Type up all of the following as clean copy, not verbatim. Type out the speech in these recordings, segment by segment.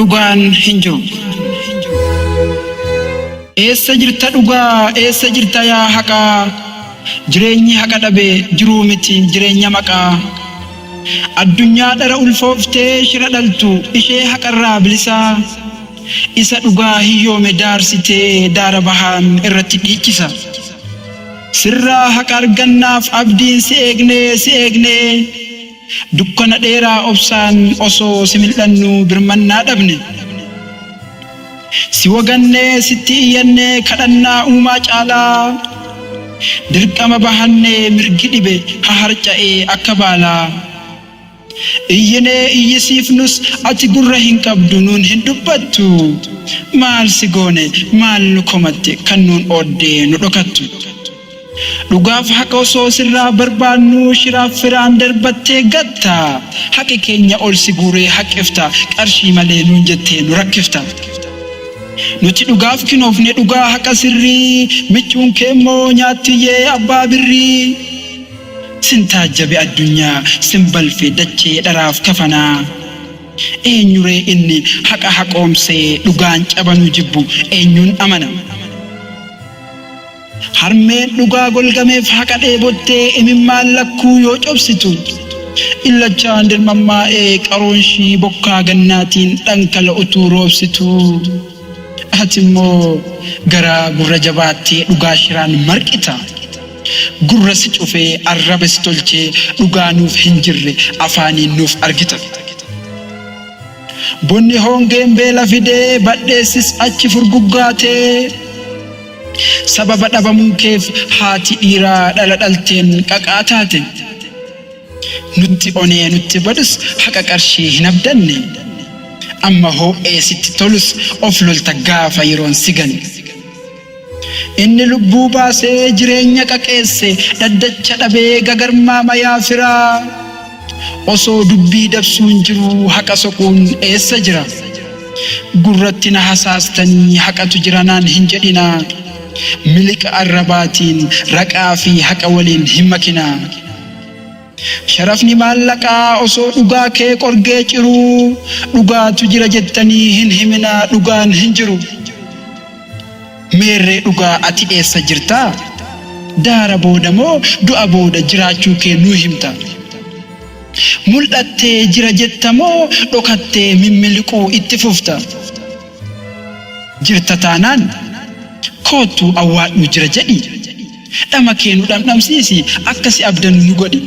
Dhugaan hin jiru. Eessa jirta dhugaa eessa jirta yaa haqaa jireenyi haqa dhabe jiruu miti jireenya maqaa. Addunyaa dhara ulfooftee shira dhaltu ishee haqarraa bilisaa isa dhugaa hiyyoome daarsitee daara bahaan irratti dhiichisa. Sirraa haqa argannaaf abdiin si eegnee si eegnee dukkana dheeraa obsaan osoo si mil'annuu birmannaa dhabne. Si wagannee sitti iyyannee kadhannaa uumaa caalaa dirqama bahannee mirgi dhibe haharca'ee akka baalaa. Iyyinee iyyisiifnus ati gurra hin qabdu nuun hin dubbattu. Maal si goone maal nu komatte kan nuun ooddee nu dhokattu. Dhugaaf haqa osoo sirraa barbaannuu shiraaf firaan darbattee gatta. Haqi keenya ol si guuree haqqifta qarshii malee nuun jettee nu rakkifta. Nuti dhugaaf kinoofne dhugaa haqa sirrii michuun keemmoo nyaattiyyee abbaa birrii. Sin taajjabe addunyaa sin balfe dachee dharaaf kafanaa. Eenyuree inni haqa haqoomsee dhugaan cabanuu jibbu eenyuun amana? Harmeen dhugaa golgameef haqa dheebottee imimmaan lakkuu yoo cobsitu illachaan dirmammaa'ee qaroonshii bokkaa gannaatiin dhankala utuu roobsitu ati immoo garaa gurra jabaattee dhugaa shiraan marqita. Gurra si cufee arraba si tolchee dhugaa nuuf hin jirre afaaniin nuuf argita. Bonni hongeen beela fidee badheessis achi furguggaatee sababa dhabamuu keef haati dhiiraa dhala dhalteen qaqaa taate. Nutti onee nutti badus haqa qarshii hin abdanne. Amma hoo'ee sitti tolus of lolta gaafa yeroon si gane. Inni lubbuu baasee jireenya qaqeesse dhaddacha dhabee gagarmaama yaa firaa. Osoo dubbii dabsuun jiruu haqa soquun eessa jira? Gurratti na hasaastanii haqatu jira naan hin jedhinaa. Miliqa arrabaatiin raqaa fi haqa waliin hin makinaa. Sharafni maallaqaa osoo dhugaa kee qorgee ciruu dhugaatu jira jettanii hin himinaa dhugaan hin jiru. Meerree dhugaa ati eessa jirtaa? Daara booda moo du'a booda jiraachuu kee nuu himta? Mul'attee jira jetta moo dhokattee mimmiliquu itti fufta? Jirta taanaan koottuu awwaadhuu jira jedhi. Dhama kee nu dhamdhamsiisi akka si abdannu nu godhi.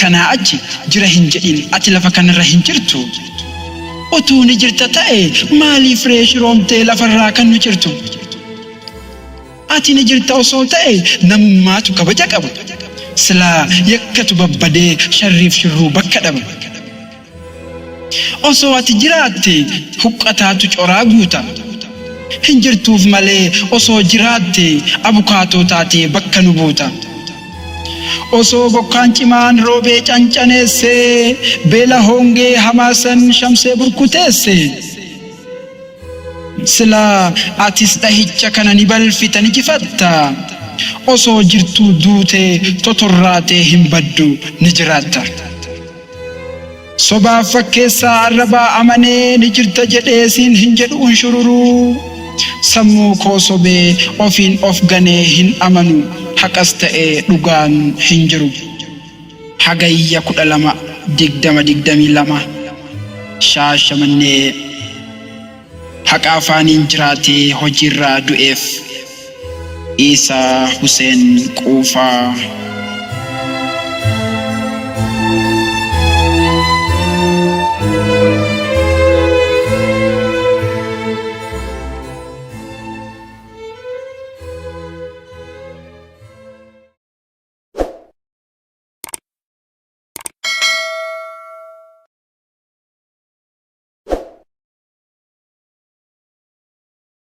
Kanaa achi jira hin jedhin ati lafa kanarra hin jirtu. Utuu ni jirta ta'e maaliif ree shiroomtee lafarraa kan nu cirtu? Ati ni jirta osoo ta'e namummaatu kabaja qaba. Silaa yakkatu babbadee sharriif shirruu bakka dhaba. Osoo ati jiraatte huqqataatu coraa guuta. Hin jirtuuf malee osoo jiraatte abukaatoo taatee bakka nu buuta. Osoo bokkaan cimaan roobee cancaneessee beela hongee hamaa san shamsee burkuteesse. Silaa atis dhahicha kana ni balfita ni jifatta. Osoo jirtuu duutee totorraatee hin baddu ni jiraatta. Sobaaf fakkeessaa arrabaa amanee ni jirta jedhee siin hin jedhu unshururuu. Sammuu koo sobee ofiin of ganee hin amanu haqas ta'e dhugaan hin jiru. Hagayya 12 2022 Shaashamannee Haqa afaaniin jiraatee hojiirraa du'eef Iisaa Huseen Quufaa.